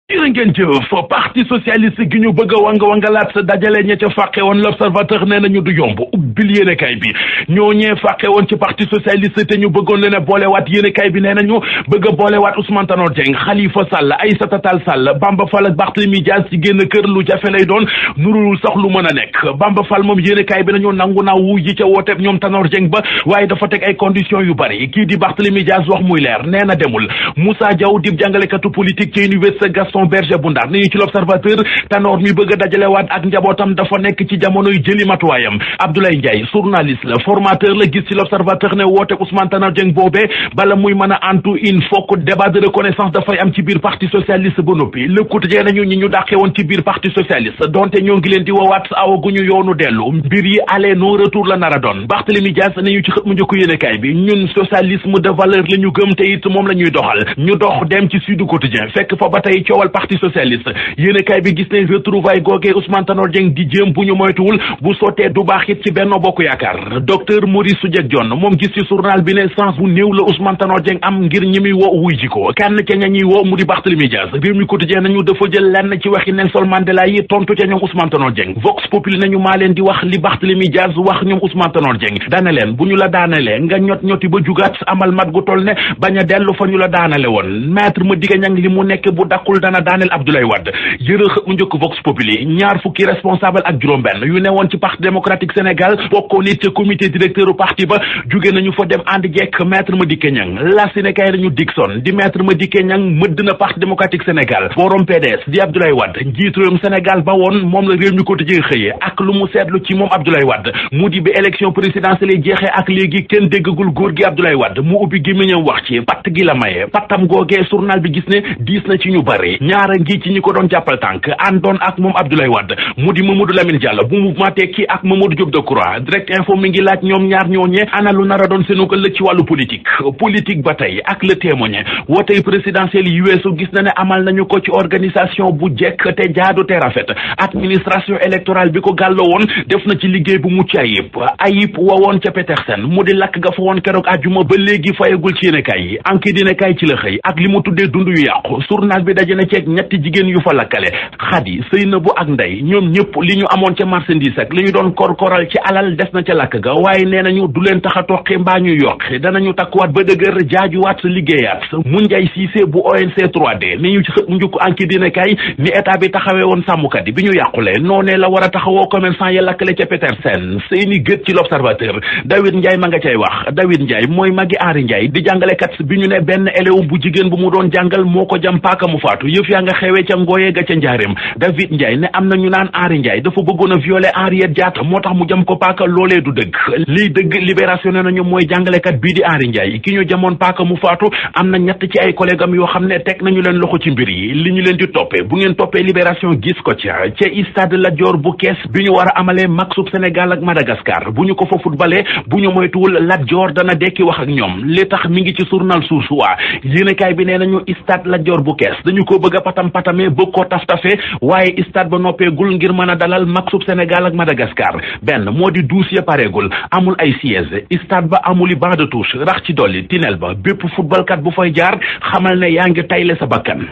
jërë ngeen jëf parti socialiste gi ñu bëgg a wangalaat dajale ña ca fàqe woon l'observateur nee nañu du yomb ubbil yéenekaay bi ñoo ñee fàqe woon ci parti socialiste te ñu bëggoon leen a boolewaat yéenekaay bi nee nañu bëgg a boolewaat Ousmane Tanor Dieng Khalifa Sall Aïssata Tall Sall Bamba Fall ak Barthélémy Dias ci génn kër lu jafe lay doon nurul sax lu mën a nekk Bamba Fall moom yéenekaay bi nañu nangu naa wu ji ca wooteeb ñoom Tanor Dieng ba waaye dafa teg ay conditions yu bari kii di Barthélémy Dias wax muy leer nee na demul Moussa Diaw di jàngalekatu politique ci université Gaston Berger bu Ndar ni ñu ci l'observateur Tanor mi bëgg a dajalewaat ak njabootam dafa nekk ci jamonoy jëli matuwaayam Abdoulaye Ndiaye journaliste la formateur la gis ci l'observateur ne woote Ousmane Tanor Dieng boobee bala muy mën a antu il faut que débat de reconnaissance dafay am ci biir parti socialiste ba noppi Le Quotidien nañu ñi ñu dàqe woon ci biir parti socialiste donte ñoo ngi leen di woowaat awaguñu yoonu dellu mbir yi aller non retour la nar a doon Barthélémy Dias nañu ci xët mu njëkk yéenekaay bi ñun socialisme de valeur la ñu gëm te it moom la ñuy doxal ñu dox dem ci Sud Quotidien fekk fa ba tey coowal parti socialiste yéenekaay bi gis ne retrouvailles googee Ousmane Tanor Dieng di jéem bu ñu moytuwul bu sottee du baax it ci Benno Bokk Yaakaar docteur Maurice Soudieck Dione moom gis ci journal bi ne sens bu néew la Ousmane Tanor Dieng am ngir ñi muy woo wuy ji ko kenn ca ña ñuy woo mu di Barthélémy Dias Rewmi Quotidien nañu dafa jël lenn ci waxi Nelson Mandela yi tontu ca ñoom Ousmane Tanor Dieng Vox Populi nañu maa leen di wax li Barthélémy Dias wax ñoom Ousmane Tanor Dieng daana leen bu ñu la daanalee nga ñoti ba jugaat amal mat gu toll ne bañ a dellu fa ñu la daanale woon maître Madické Niang li mu nekk bu dakkul dana daaneel Abdoulaye Wade jërëjëf mu njëkk Vox Populi ñaar fukki responsable ak juróom-benn yu ne woon ci parti démocratique Sénégal bokkoon nit ca comité directeur u parti ba jóge nañu fa dem ànd jekk maître Madické Niang la Sénégal nañu Dixon di maître Madické Niang mëdd na parti démocratique Sénégal borom PDS di Abdoulaye Wade njiitu réewum Sénégal ba woon moom la Rewmi Quotidien xëyee ak lu mu seetlu ci moom Abdoulaye Wade mu di bi élection présidentielle jeexee ak léegi kenn déggagul góor gi Abdoulaye Wade mu ubbi gémmiñam wax ci patt gi la maye pattam googee journal bi gis ne diis na ci ñu bari ñaara ngi ci ñi ko doon jàppal tànk àndoon ak moom Abdoulaye Wade mu di Mamadou Lamine Diallo bu mouvement Tekki ak Mamadou Diop Decroix Direct Info mi ngi laaj ñoom ñaar ñooñee ana lu nar a doon seenu ëllëg ci wàllu politique ba tey ak Le Témoin wootey présidentielle yi weesu gis na ne amal nañu ko ci organisation bu jekk te jaadu te rafet administration électorale bi ko gàlloo woon def na ci liggéey bu mucc ayib wowoon ca Petersen mu di lakk ga fa woon keroog àjjuma ba léegi fayagul ci yéenekaay yi Enquête yéenekaay ci la xëy ak li mu tuddee dund yu yàqu journal bi daje na ceeg ñetti jigéen yu fa lakkale Xadi Seynabou ak Ndey ñoom ñëpp li ñu amoon ca marchandise ak li ñu doon korkoral ci alal des na ca lakk ga waaye nee nañu du leen tax a toqi mbaa ñu yokki danañu takkuwaat ba dëgër jaajuwaat sa liggéeyaat mu Njaay Siise bu ONC 3D ni ñu ci xët mu njukk Enquête yéenekaay ni état bi taxawee woon sàmmkat yi bi ñu yàqule noonee la war a taxawoo commerçant ya lakkale ca Petersen seeni gët ci l'Observateur David Ndiaye ma nga cay wax David Ndiaye mooy magi Henri Ndiaye di jàngalekat bi ñu ne benn élève bu jigéen bu mu doon jàngal moo ko jam paaka mu faatu yëf yaa nga xewee ca ngooyee ga ca njaareem David Ndiaye ne am na ñu naan Henri Ndiaye dafa bëggoon a violer Henriette Diatta moo tax mu jam ko paaka loolee du dëgg lii dëgg Libération ne nañu mooy jàngalekat bii di Henri Ndiaye ki ñu jamoon paaka mu faatu am na ñett ci ay collègue am yoo xam ne teg nañu leen loxo ci mbir yi li ñu leen di toppee bu ngeen toppee Libération gis ko ca stade Lat Dior bu Kees bi ñu war a amalee matchub Sénégal ak Madagascar bu ñu ko fa footballee bu ñu moytuwul Lat Dior dana dekki wax ak ñoom li tax mi ngi ci journal Source A yéenekaay bi nee nañu stade Lat Dior bu Kees dañu ko bëgg a patam-patame bëgg ko taf-tafe waaye stade ba noppeegul ngir mën a dalal matchub Sénégal ak Madagascar benn moo di douze ya pareegul amul ay siège stade ba amuli banc de touche rax ci dolli tinel ba bépp footballkat bu fay jaar xamal ne yaa ngi tayle sa bakkan